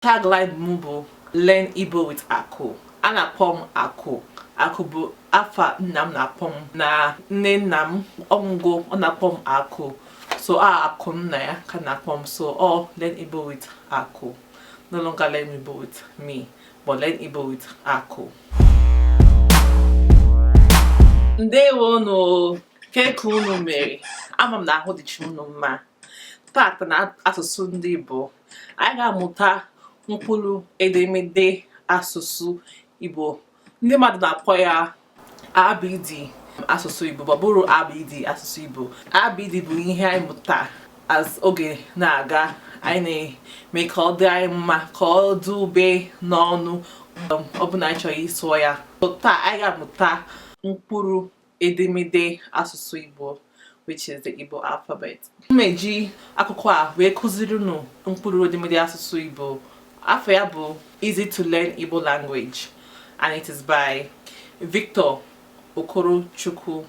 Tagline m bụ "Learn Igbo with Akụ". A na-akpọ m Akụ. Akụ bụ afa nna m na-akpọ m, na nne nna m ọngwụ ọ na-akpọ m Akụ, so a Akụ nna ya ka na-akpọ m. So ọ "Learn Igbo with Akụ", no longer "Learn Igbo with me", but "Learn Igbo with Akụ". Ndewonu. Kee ka unu mere? Ama m na ahụ dịcha unu mma. Tata na asụsụ ndị Igbo, anyị ga-amụta mkpụrụ edemede asụsụ Igbo. Ndị mmadụ na-akpọ ya ABD asụsụ Igbo, ma ọ bụrụ ABD asụsụ Igbo. ABD bụ ihe anyị mụta as oge na-aga, anyị na-eme ka ọ dị anyị mma, ka ọ dị ube n'ọnụ ọ bụ na anyị chọrọ ịsụọ ya. Taa anyị ga-amụta mkpụrụ edemede asụsụ Igbo, which is the Igbo alphabet. M eji akwụkwọ a wee kụziri unu mkpụrụ edemede asụsụ Igbo. Afa ya bụ Easy to Learn Igbo Language, and it is by Victor Okorochukwu.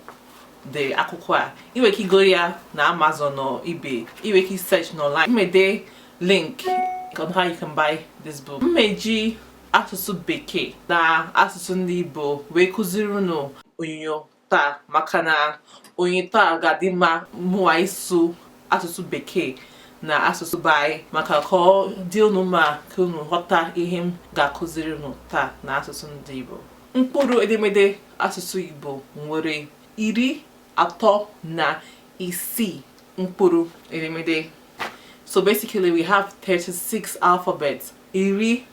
De akwụkwọ a, ị nwere ike igo ya na Amazon or eBay. Ị nwere ike search n'online. M ede link on how you can buy this book. M eji asụsụ Bekee na asụsụ ndị Igbo wee kụziri unu onyonyo taa, maka na onye taa ga-adị mma mụwa ịsụ asụsụ Bekee na asụsụ be anyị, maka ka ọ dị unu mma, ka unu ghọta ihe m ga-akụziri unu taa na asụsụ ndị Igbo. Mkpụrụ edemede asụsụ Igbo nwere 36 mkpụrụ edemede. So basically we have 36 alphabets, 36.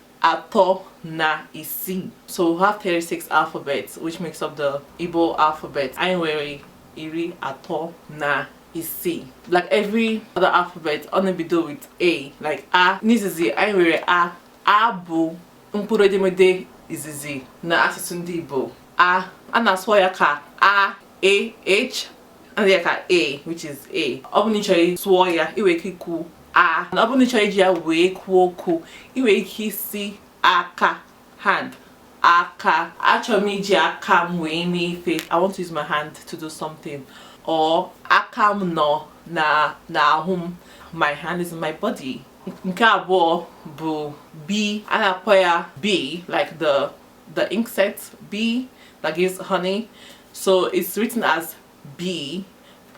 So we have 36 alphabets which makes up the Igbo alphabet. Anyị nwere 36. Like every other alphabet, ọ na-ebido with A, like A. N'izizi, anyị nwere A. A bụ mkpụrụ edemede izizi na asụsụ ndị Igbo. A, a na-asụ ya ka A, A, H, a ya ka A, which is A. Ọ bụ na ị chọrọ sụọ ya, ị nwere ike ikwu A. Ọ bụ na ị chọrọ iji ya wee kwuo okwu, ị nwere ike isi aka, hand, aka. Achọrọ m iji aka m wee mee ife. I want to use my hand to do something. Or aka m nọ na n'ahụ m, my hand is in my body. Nke abụọ bụ B. A na-akpọ ya B like the insect bee that gives honey. So it's written as B,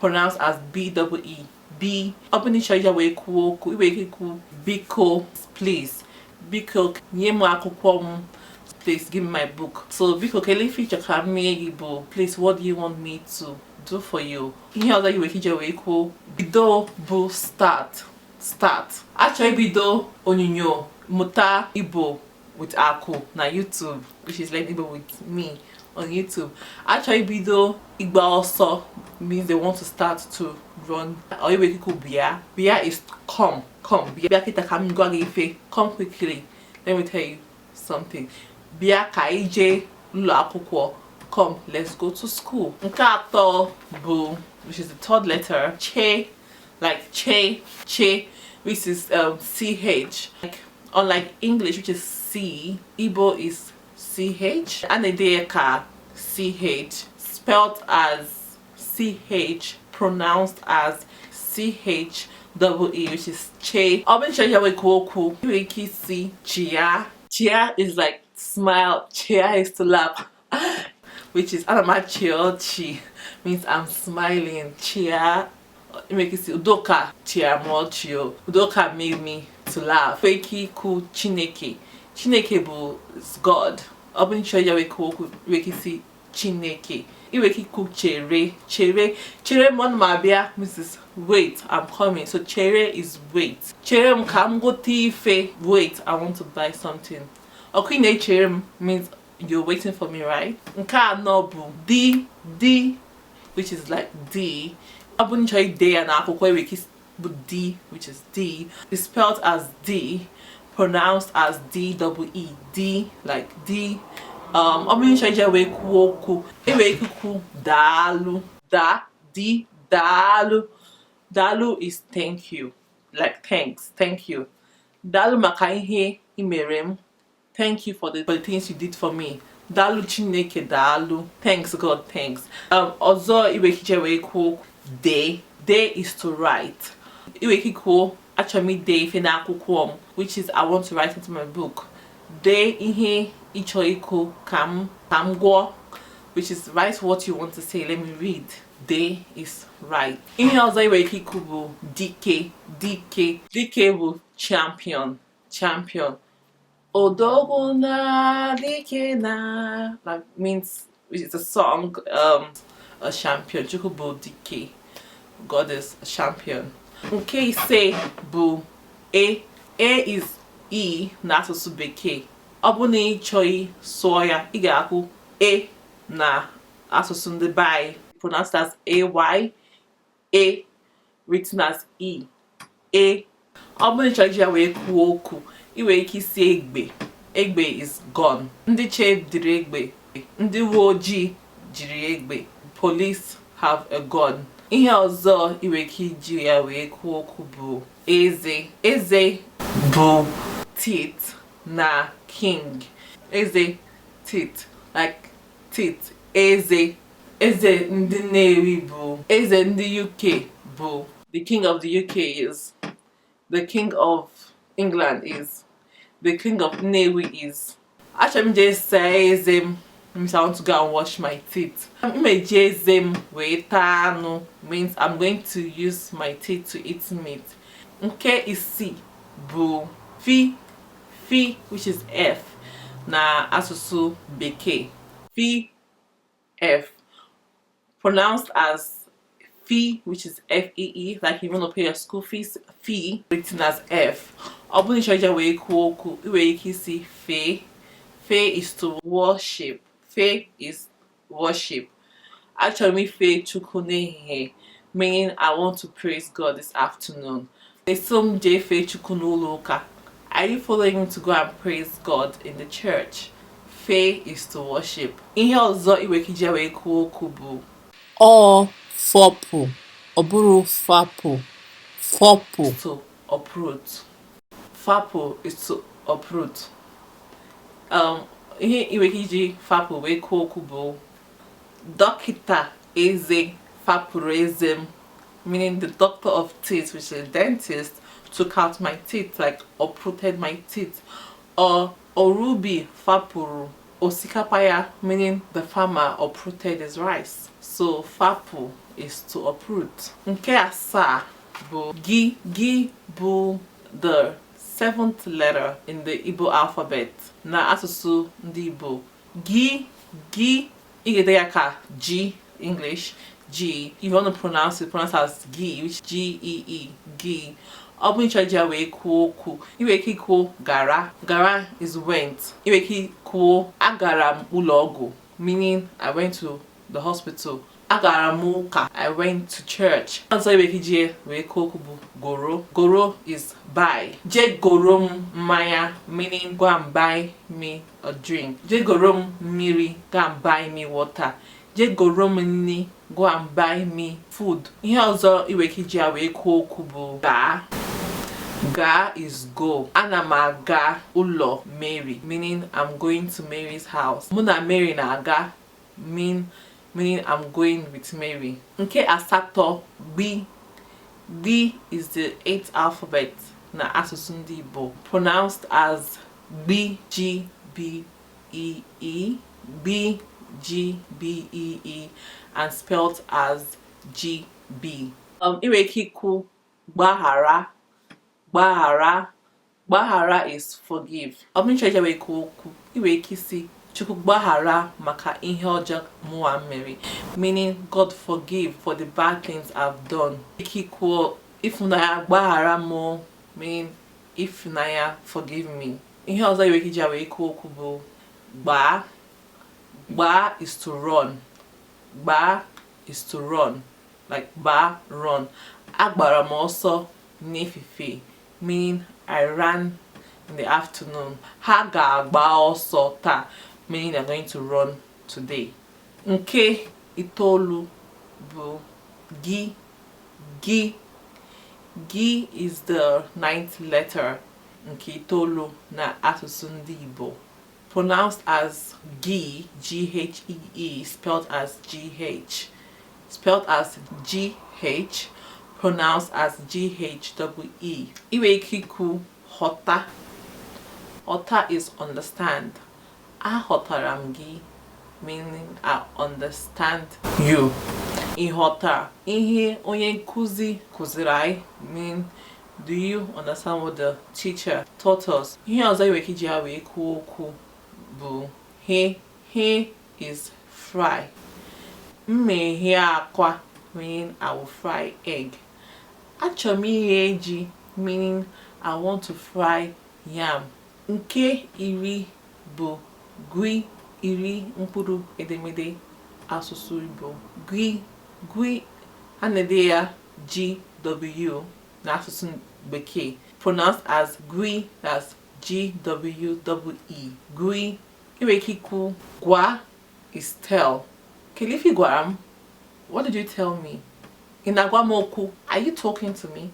pronounced as B double E, B. Ọ bụ na ị chọrọ iji wee kwuo okwu, ị nwere ike ikwu biko, please. Biko nye m akwụkwọ m, please give me my book. So biko kelee ife ịchọ ka m mee gị bụ please, what do you want me to do for you? Ihe ọzọ ị nwere ike iji wee kwuo bido bụ start, start. Achọ ibido onyonyo Mụta Igbo with Akụ na YouTube, which is Learn Igbo with me on YouTube. Achọ ibido ịgba ọsọ means they want to start to run. Or ị nwere ike ikwu bịa. Bịa is come, come. Bịa kịta ka m gwa gị ife. Come quickly, let me tell you something. Bịa ka anyị jee ụlọ akwụkwọ, come, let's go to school. Nke atọ bụ, which is the third letter, che, like che, che, which is ch. Like unlike English, which is C, Igbo is ch. A na-ede ya ka ch, spelled as ch, pronounced as ch double E, which is che. Ọ bụ nchọ ya wee kwuo okwu, ị nwere ike isi chia. Chia is like smile. Chia is to laugh, which is ana m achị ọchị, means I'm smiling. Chia, ị nwere ike isi Udoka chia m ọchị o. Udoka made me to laugh. Nwere ike ikwu Chineke. Chineke bụ God. Ọ bụ nchọ ya wee kwuo okwu, ị nwere ike isi Chineke. Ị nwere ike ikwu chere, chere, chere m, ọ na m abịa means wait, I'm coming. So chere is wait. Chere m ka m gote ife, wait, I want to buy something. Ọkụ ị na-echere m means you're waiting for me, right? Nke anọ bụ D, D, which is like D. Ọ bụ nchọ ide ya n'akwụkwọ, ị nwere ike bụ D, which is D. It's spelled as D, pronounced as D double E, D, like D. Ọ bụrụ nchọ ije wee kwuo okwu, ị nwere ike ikwu daalụ, da, D, daalụ. Daalụ is thank you, like thanks, thank you. Daalụ maka ihe ị mere m, thank you for the things you did for me. Daalụ Chineke, daalụ, thanks God, thanks. Ọzọ ị nwere ike ije wee kwuo dee. Dee is to write. Ị nwere ike ikwu Achọrọ m ide ife n'akwụkwọ m, which is I want to write into my book. Dee ihe ị chọrọ ikwu ka m gụọ, which is write what you want to say, let me read. Dee is write. Ihe ọzọ ị nwere ike ikwu bụ dike. Dike, dike bụ champion. Champion, odogwu na dike na, like, means, it's a song, a champion. Chukwu bụ dike, God is a champion. Nke ise bụ e. E is E n'asụsụ Bekee. Ọ bụ na ị chọghị sụọ ya, ị ga-akwụ e na asụsụ ndị be anyị, pronounced as ay, a written as e, e. Ọ bụrụ na ị chọrọ iji ya wee kwuo okwu, ị nwere ike isi egbe. Egbe is gun. Ndị che jiri egbe. Ndị uwe ojii jiri egbe. Police have a gun. Ihe ọzọ ị nwere ike iji ya wee kwuo okwu bụ eze. Eze bụ teeth na king. Eze, teeth, like teeth, eze. Eze ndị Nnewi bụ eze ndị UK bụ the king of the UK is the king of England is the king of Nnewi is. Achọrọ m jee saa eze m means I want to go and wash my teeth. M eji eze m wee taa anụ means I'm going to use my teeth to eat meat. Nke isii bụ fi. Fi, which is F na asụsụ Bekee. Fi, F, pronounced as fee, which is F-E-E, like you want to pay your school fees, fee, written as F. Ọ bụrụ na ị chọrọ iji wee kwuo okwu, ị nwere ike isi fee. Fee is to worship. Fee is worship. Achọrọ m ife Chukwu n'ehihie, meaning I want to praise God this afternoon. Eso m jee fee Chukwu n'ụlọ ụka? Are you following me to go and praise God in the church? Fee is to worship. Ihe ọzọ ị nwere ike iji wee kwuo okwu bụ Ọ fọpụ, ọ bụrụ fapụ, fọpụ. To uproot. Fapụ is to uproot. Ihe ị nwere ike iji fapụ wee kwuo okwu bụ dọkịta eze fapụrụ eze m, meaning the doctor of teeth, which is a dentist, took out my teeth, like uprooted my teeth. Or ọrụ ubi fapụrụ osikapa ya, meaning the farmer uprooted his rice. So fapụ is to uproot. Nke asaa bụ gị. Gị bụ the seventh letter in the Igbo alphabet na asụsụ ndị Igbo. Gị, gị, ị ga-ede ya ka G, English G. If you want to pronounce it, pronounce as G, which G E E, G. Ọ bụrụ ịchọrọ iji ya wee kwuo okwu, ị nwere ike ikwu gara. Gara is went. Ị nwere ike ikwu agara m ụlọ ọgwụ, meaning I went to the hospital. Agara m ụka, I went to church. Ọzọ ị nwere ike iji wee kwuo okwu bụ goro. Goro is buy. Je goro m mmanya, meaning go and buy me a drink. Je goro m mmiri, go and buy me water. Je goro m nri, go and buy me food. Ihe ọzọ ị nwere ike iji ya wee kwuo okwu bụ gaa. Gaa is go. Ana m aga ụlọ Mary, meaning I'm going to Mary's house. Mụ na Mary na-aga, meaning I'm going with Mary. Nke asatọ, gbi. Gbi is the eighth alphabet na asụsụ ndị Igbo, pronounced as gbi, G B E E, B G B E E, and spelled as G B. Ị nwere ike ikwu gbaghara. Gbaghara, gbaghara is forgive. Ọ bụrụ ịchọrọ iji wee kwuo okwu, ị nwere ike isi Chukwu gbaghara maka ihe ọjọọ mụwa mere, meaning God forgive for the bad things I've done. Ike ikwuo Ifunanya gbaghara mụ, meaning Ifunanya forgive me. Ihe ọzọ ị nwere ike iji wee kwuo okwu bụ gbaa. Gbaa is to run. Gbaa is to run, like gbaa, run. Agbara m ọsọ n'efifie, meaning I ran in the afternoon. Ha ga-agba ọsọ taa, meaning they're going to run today. Nke itoolu bụ gị. Gị, gị is the ninth letter, nke itoolu na asụsụ ndị Igbo, pronounced as G, G H E E, spelled as G H, spelled as G H, pronounced as G, Pronounced as G H E E. I nwere ike ikwu ghọta. Ghọta is understand. Aghọtara m gị, meaning I understand you. Ị ghọtara ihe onye nkụzi kụziri anyị, mean do you understand what the teacher taught us? Ihe ọzọ i nwere ike iji ya wee kwuo okwu bụ he. He is fry. M ma-eghe akwa, meaning I will fry egg. Achọrọ m ighe ji, meaning I want to fry yam. Nke iri bụ gwi iri mkpụrụ edemede asụsụ Igbo. Gwi, gwi, a na-ede ya GW n'asụsụ Bekee. Pronounced as gwi, that's G W E E. Gwi. I nwere ike ikwu gwa is tell. Kedu ife ị gwara m? What did you tell me? Ị na-agwa m okwu? Are you talking to me?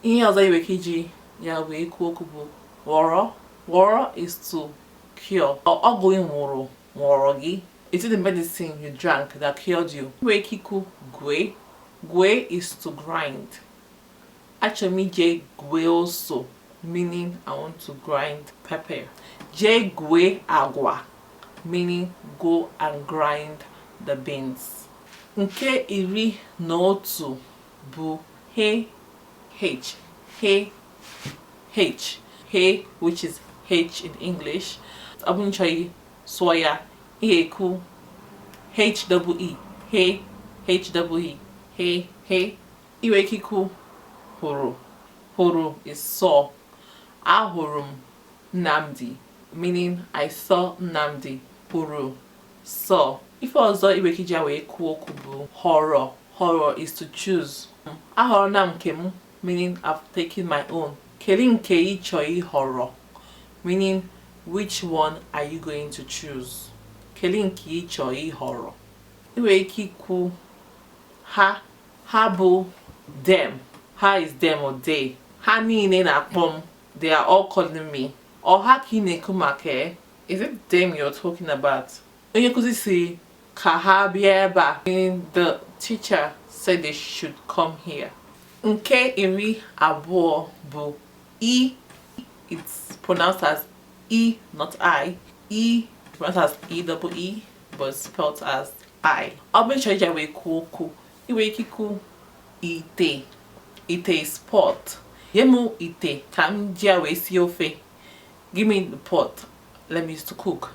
Ihe ọzọ i nwere ike iji ya wee kwuo okwu bụ ghọrọ. Ghọrọ is to cure. Ọgwụ ị ṅụrụ ghọrọ gị. Is it the medicine you drank that cured you? I nwere ike ikwu gwee. Gwee is to grind. Achọrọ m ije gwee ose, meaning I want to grind pepper. Jee gwee agwa, meaning go and grind the beans. Nke 11 bụ he, H, he, H, he, which is H in English. Ọ bụrụ chọrọ sụọ ya, ị ga-ekwu H double E, he, H double E, he, he. I nwere ike ikwu hụrụ. Hụrụ is saw. Ahụrụ m Nnamdi, meaning I saw Nnamdi. Hụrụ, saw. Ife ọzọ i nwere ike iji ya wee kwuo okwu bụ họrọ. Họrọ is to choose. Ahọrọna m nke m, meaning I've taken my own. Kedu nke ị chọrọ ịhọrọ, meaning which one are you going to choose? Kedu nke ị chọrọ ịhọrọ? I nwere ike ikwu ha. Ha bụ them. Ha is them or they. Ha niile na-akpọ m. They are all calling me. Ọ ha ka ị na-ekwu maka e? Is it them you're talking about? Onye nkụzi si ka ha bịa ebe a, meaning the teacher said they should come here. Nke 20 bụ i. It's pronounced as E, not I. E, pronounced as E double E, but spelled as I. Ọ bụrụ chọrọ iji wee kwuo okwu, ị nwere ike ikwu ite. Ite is pot. Nye m ite ka m ji ya wee sie ofe. Give me the pot. Let me use to cook.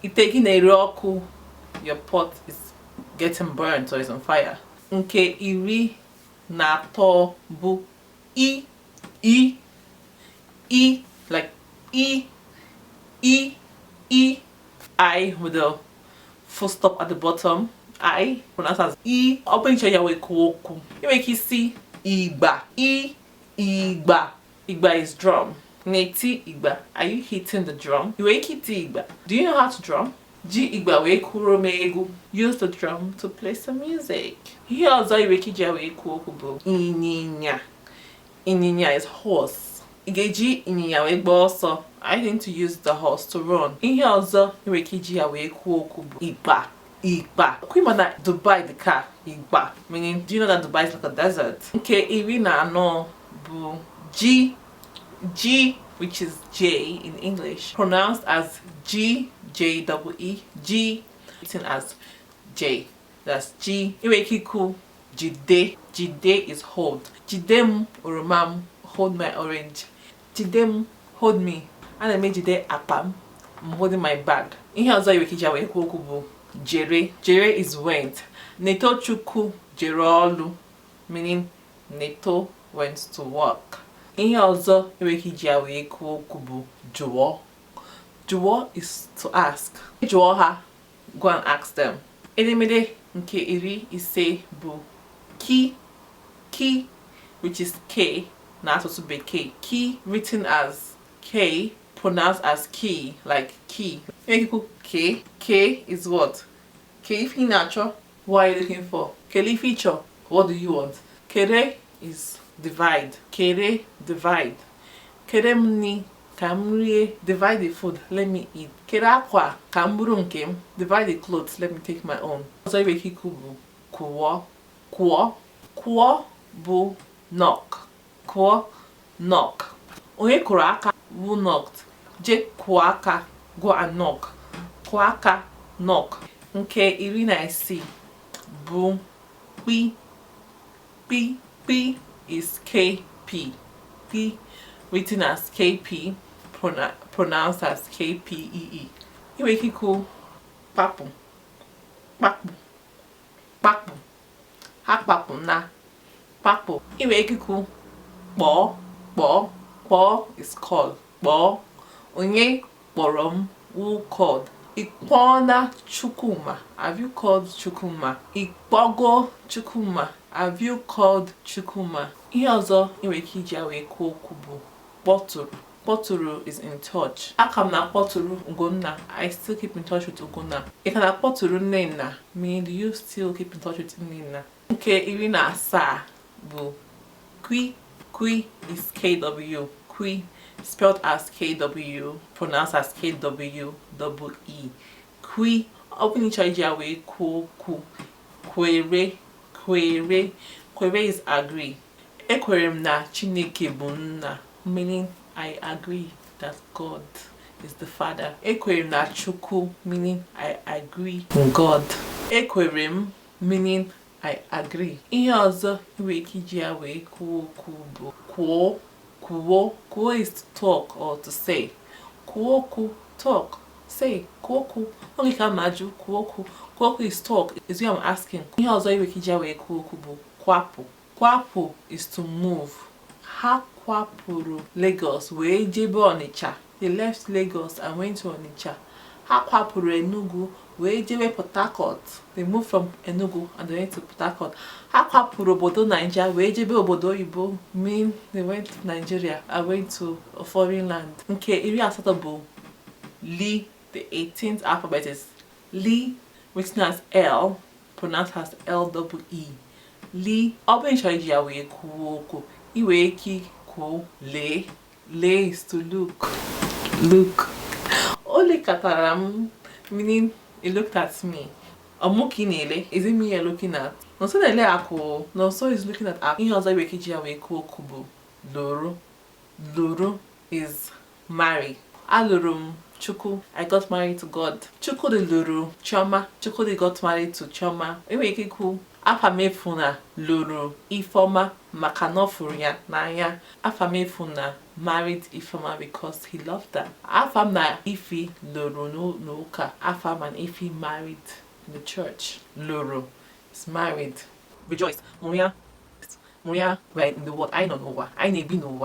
Ite gị na-ere ọkụ. Your pot is getting burnt or is on fire. Nke 13 bụ i, i, i, like e, e, e, I with the full stop at the bottom. I pronounced as e. Ọ bụrụ chọrọ ya wee kwuo okwu, ị nwere ike isi igba. I, igba. Igba is drum. Na-eti igba. Are you hitting the drum? Ị nwere ike iti igba. Do you know how to drum? Ji igba wee kụrụ m egwu. Use the drum to play some music. Ihe ọzọ ị nwere ike iji ya wee kwuo okwu bụ ịnyịnya. Ịnyịnya is horse. Ị ga-eji ịnyịnya wee gbaa ọsọ. I need to use the horse to run. Ihe ọzọ ị nwere ike iji ya wee kwuo okwu bụ ịkpa. Ịkpa. Kwa na Dubai dị ka ịkpa, meaning do you know that Dubai is like a desert? Nke 14 bụ G, G, which is J in English, pronounced as G J double E, G, written as J. That's G. Ị nwere ike ikwu jide. Jide is hold. Jide m oroma m, hold my orange. Jide m, hold me. Ana m ejide akpa m. I'm holding my bag. Ihe ọzọ ị nwere ike iji wee kwuo okwu bụ jere. Jere is went. Neto Chukwu jere ọlụ, meaning Neto went to work. Ihe ọzọ ị nwere ike iji ya wee kwuo okwu bụ jụọ. Jụọ is to ask. Jụọ ha, go and ask them. Edemede nke 15 bụ ki, ki, which is K n'asụsụ Bekee. Ki written as K, pronounced as key, like key. Ị nwere ike ikwu k. K is what? Ke ife ị na-achọ? What are you looking for? Kele ife ị chọ? What do you want? Kere is divide. Kere, divide. Kere m nni ka m rie. Divide the food, let me eat. Kere akwa ka m buru nke m. Divide the clothes, let me take my own. Ọzọ ị nwere ike ikwu bụ kwụọ. Kwụọ. Kwụọ Bụ knock. Kụọ, knock. Onye kụrụ aka? Who knocked? Je kụọ aka, go and knock. Kụọ aka, knock. Nke 16 bụ kpi. Kpi. Kpi is KP. P written as KP, pronounced as KPEE. Ị nwere ike ikwu kpapụ, kpapụ, kpapụ. Ha kpapụ na kpapụ. Ị nwere ike ikwu kpọọ, kpọọ. Kpọọ is call. Kpọọ. Onye kpọrọ m? Who called? Ị kpọọna Chukwuma? Have you called Chukwuma? Ị kpọgo Chukwuma? Have you called Chukwuma? Ihe ọzọ ị nwere ike iji ya wee kwuo okwu bụ kpọtụrụ. Kpọtụrụ is in touch. Aka m na-akpọtụrụ Ugonna. I still keep in touch with Ugonna. Ị ka na-akpọtụrụ Nnenna? Meaning, do you still keep in touch with Nnenna? Nke 17 bụ kwi. Kwi is KW. Kwi spelled as KW, pronounced as KW double E. Kwi. Ọ bụrụ na ị chọrọ iji ya wee kwuo okwu, kwere, kwere. Kwere is agree. Ekwere m na Chineke bụ nna, meaning I agree that God is the father. Ekwere m na Chukwu, meaning I agree in God. Ekwere m, meaning I agree. Ihe ọzọ ị nwere ike iji ya wee kwuo okwu bụ kwuo, kwuo. Kwuo is to talk or to say. Kwuo okwu, talk, say, kwuo okwu. Oge ka m ajụ kwuo okwu. Kwuo okwu is talk, is what I'm asking. Ihe ọzọ ị nwere ike iji ya wee kwuo okwu bụ kwapụ. Kwapụ is to move. Ha kwapụrụ Lagos wee jebe Onitsha. They left Lagos and went to Onitsha. Ha kwapụrụ Enugu wee jebe Port Harcourt. They moved from Enugu and they went to Port Harcourt. Ha kwapụrụ obodo Naija wee jebe obodo oyibo, mean they went to Nigeria and went to a foreign land. Nke 18 bụ li. The 18th alphabet is li, written as L, pronounced as L double E. Li. Ọ bụrụ na ị chọrọ iji ya wee kwuo okwu, ị nwere ike kwuo lee. Lee is to look. Look. O lekọtara m, meaning he looked at me. Ọ mụ ka ị na-ele? Is it me you're looking at? Nonso na-ele Akụ. Nonso is looking at Akụ. Ihe ọzọ ị nwere ike iji ya wee kwuo okwu bụ lụrụ. Lụrụ is marry. Alụrụ m Chukwu. I got married to God. Chukwudi lụrụ Chioma. Chukwudi got married to Chioma. Ị nwere ike ikwu Afamefuna lụrụ Ifeoma maka na ọ fụrụ ya n'anya. Afamefuna married Ifeoma because he loved her. Afam na Ifi lụrụ n'ụka. Afam and Ifi married in the church. Lụrụ is married. Rejoice. Mụrịa. Mụrịa, we're in the world. Anyị nọ n'ụwa. Anyị na-ebi n'ụwa.